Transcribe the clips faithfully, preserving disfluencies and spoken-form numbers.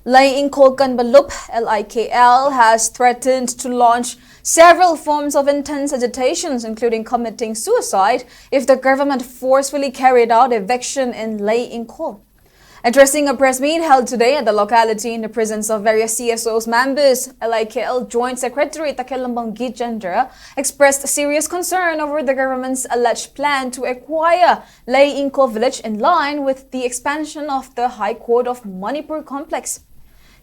Lei Ingkhol Kanba Lup, L I K L, has threatened to launch several forms of intense agitations, including committing suicide, if the government forcefully carried out eviction in Lei Ingkhol. Addressing a press meet held today at the locality in the presence of various C S Os members, L I K L Joint Secretary Takelambam Gijendra expressed serious concern over the government's alleged plan to acquire Lei Ingkhol village in line with the expansion of the High Court of Manipur complex.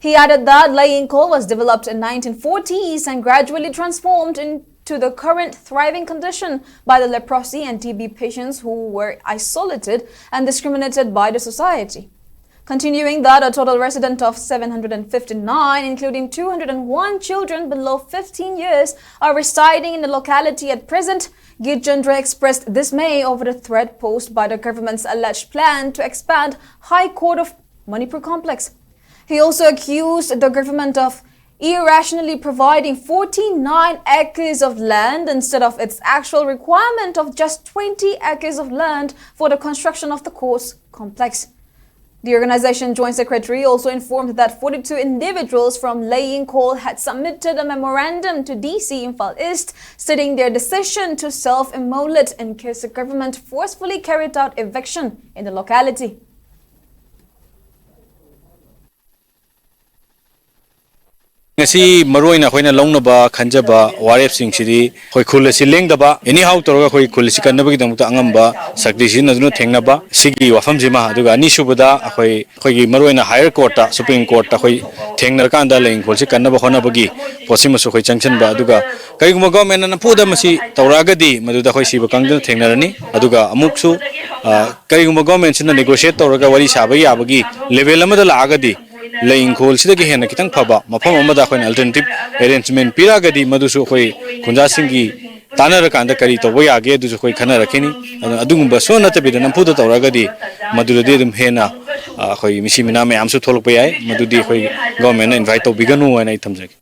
He added that Lei Ingkhol was developed in nineteen forties and gradually transformed into the current thriving condition by the leprosy and T B patients who were isolated and discriminated by the society. Continuing that a total resident of seven hundred fifty-nine, including two hundred one children below fifteen years, are residing in the locality at present, Gijendra expressed dismay over the threat posed by the government's alleged plan to expand High Court of Manipur complex. He also accused the government of irrationally providing forty-nine acres of land instead of its actual requirement of just twenty acres of land for the construction of the courts complex. The organization Joint Secretary also informed that forty-two individuals from Lei Ingkhol had submitted a memorandum to D C Imphal East stating their decision to self-immolate in case the government forcefully carried out eviction in the locality. ꯉꯁꯤ ꯃꯔꯨꯑꯣꯏꯅ ꯑꯩꯈꯣꯏꯅ ꯂꯧꯅꯕ ꯈꯟꯖꯕ ꯋꯥꯔꯦꯞꯁꯤꯡꯁꯤꯗꯤ ꯑꯩꯈꯣꯏ ꯈꯨꯜ ꯑꯁꯤ ꯂꯦꯡꯗꯕ ꯑꯦꯅꯤ ꯍꯥꯎ ꯇꯧꯔꯒ ꯑꯩꯈꯣꯏ ꯈꯨꯜ ꯑꯁꯤ ꯀꯟꯅꯕꯒꯤꯗꯃꯛꯇ ꯑꯉꯝꯕ ꯁꯛꯇꯤ ꯁꯤꯖꯤꯟꯅꯗꯨꯅ ꯊꯦꯡꯅꯕ ꯁꯤꯒꯤ ꯋꯥꯐꯝꯁꯤꯃ, ꯑꯗꯨꯒ ꯑꯅꯤꯁꯨꯕꯗ ꯑꯩꯈꯣꯏ ꯑꯩꯈꯣꯏꯒꯤ ꯃꯔꯨꯑꯣꯏꯅ higher courtꯇ, Supreme Courtꯇ ꯑꯩꯈꯣꯏ ꯊꯦꯡꯅꯔꯀꯥꯟꯗ ꯂꯩ ꯏꯪꯈꯣꯜꯁꯤ ꯀꯟꯅꯕ ꯍꯣꯠꯅꯕꯒꯤ ꯄꯣꯠꯁꯤꯃꯁꯨ ꯑꯩꯈꯣꯏ ꯆꯪꯁꯤꯟꯕ, ꯑꯗꯨꯒ ꯀꯔꯤꯒꯨꯝꯕ governmentꯅ ꯅꯝꯐꯨꯗ ꯃꯁꯤ ꯇꯧꯔꯛꯑꯒꯗꯤ ꯃꯗꯨꯗ ꯑꯩꯈꯣꯏ ꯁꯤꯕ ꯀꯥꯡꯗꯅ ꯊꯦꯡꯅꯔꯅꯤ꯫ ꯑꯗꯨꯒ ꯑꯃꯨꯛꯁꯨ ꯀꯔꯤꯒꯨꯝꯕ governmentꯁꯤꯅ negotiate ꯇꯧꯔꯒ ꯋꯥꯔꯤ ꯁꯥꯕ ꯌꯥꯕꯒꯤ level ꯑꯃꯗ ꯂꯥꯛꯑꯒꯗꯤ ꯂꯩ ꯏꯪꯈꯣꯜꯁꯤꯗꯒꯤ ꯍꯦꯟꯅ ꯈꯤꯇꯪ ꯐꯕ ꯃꯐꯝ ꯑꯃꯗ ꯑꯩꯈꯣꯏꯅ alternative arrangement ꯄꯤꯔꯛꯑꯒꯗꯤ ꯃꯗꯨꯁꯨ ꯑꯩꯈꯣꯏ ꯈꯨꯟꯖꯥꯁꯤꯡꯒꯤ ꯇꯥꯟꯅꯔꯀꯥꯟꯗ ꯀꯔꯤ ꯇꯧꯕ ꯌꯥꯒꯦ ꯑꯗꯨꯁꯨ ꯑꯩꯈꯣꯏ ꯈꯟꯅꯔꯛꯈꯤꯅꯤ꯫ ꯑꯗꯨꯅ ꯑꯗꯨꯒꯨꯝꯕ ꯁꯨꯡꯅ ꯅꯠꯇꯕꯤꯗ ꯅꯝꯐꯨꯗ ꯇꯧꯔꯒꯗꯤ ꯃꯗꯨꯗꯗꯤ ꯑꯗꯨꯝ ꯍꯦꯟꯅ ꯑꯩꯈꯣꯏ ꯃꯤꯁꯤ ꯃꯤꯅꯥ ꯃꯌꯥꯝꯁꯨ ꯊꯣꯛꯂꯛꯄ ꯌꯥꯏ꯫ ꯃꯗꯨꯗꯤ ꯑꯩꯈꯣꯏ governmentꯅ invite ꯇꯧꯕꯤꯒꯅꯨ ꯍꯥꯏꯅ ꯑꯩ ꯊꯝꯖꯒꯦ꯫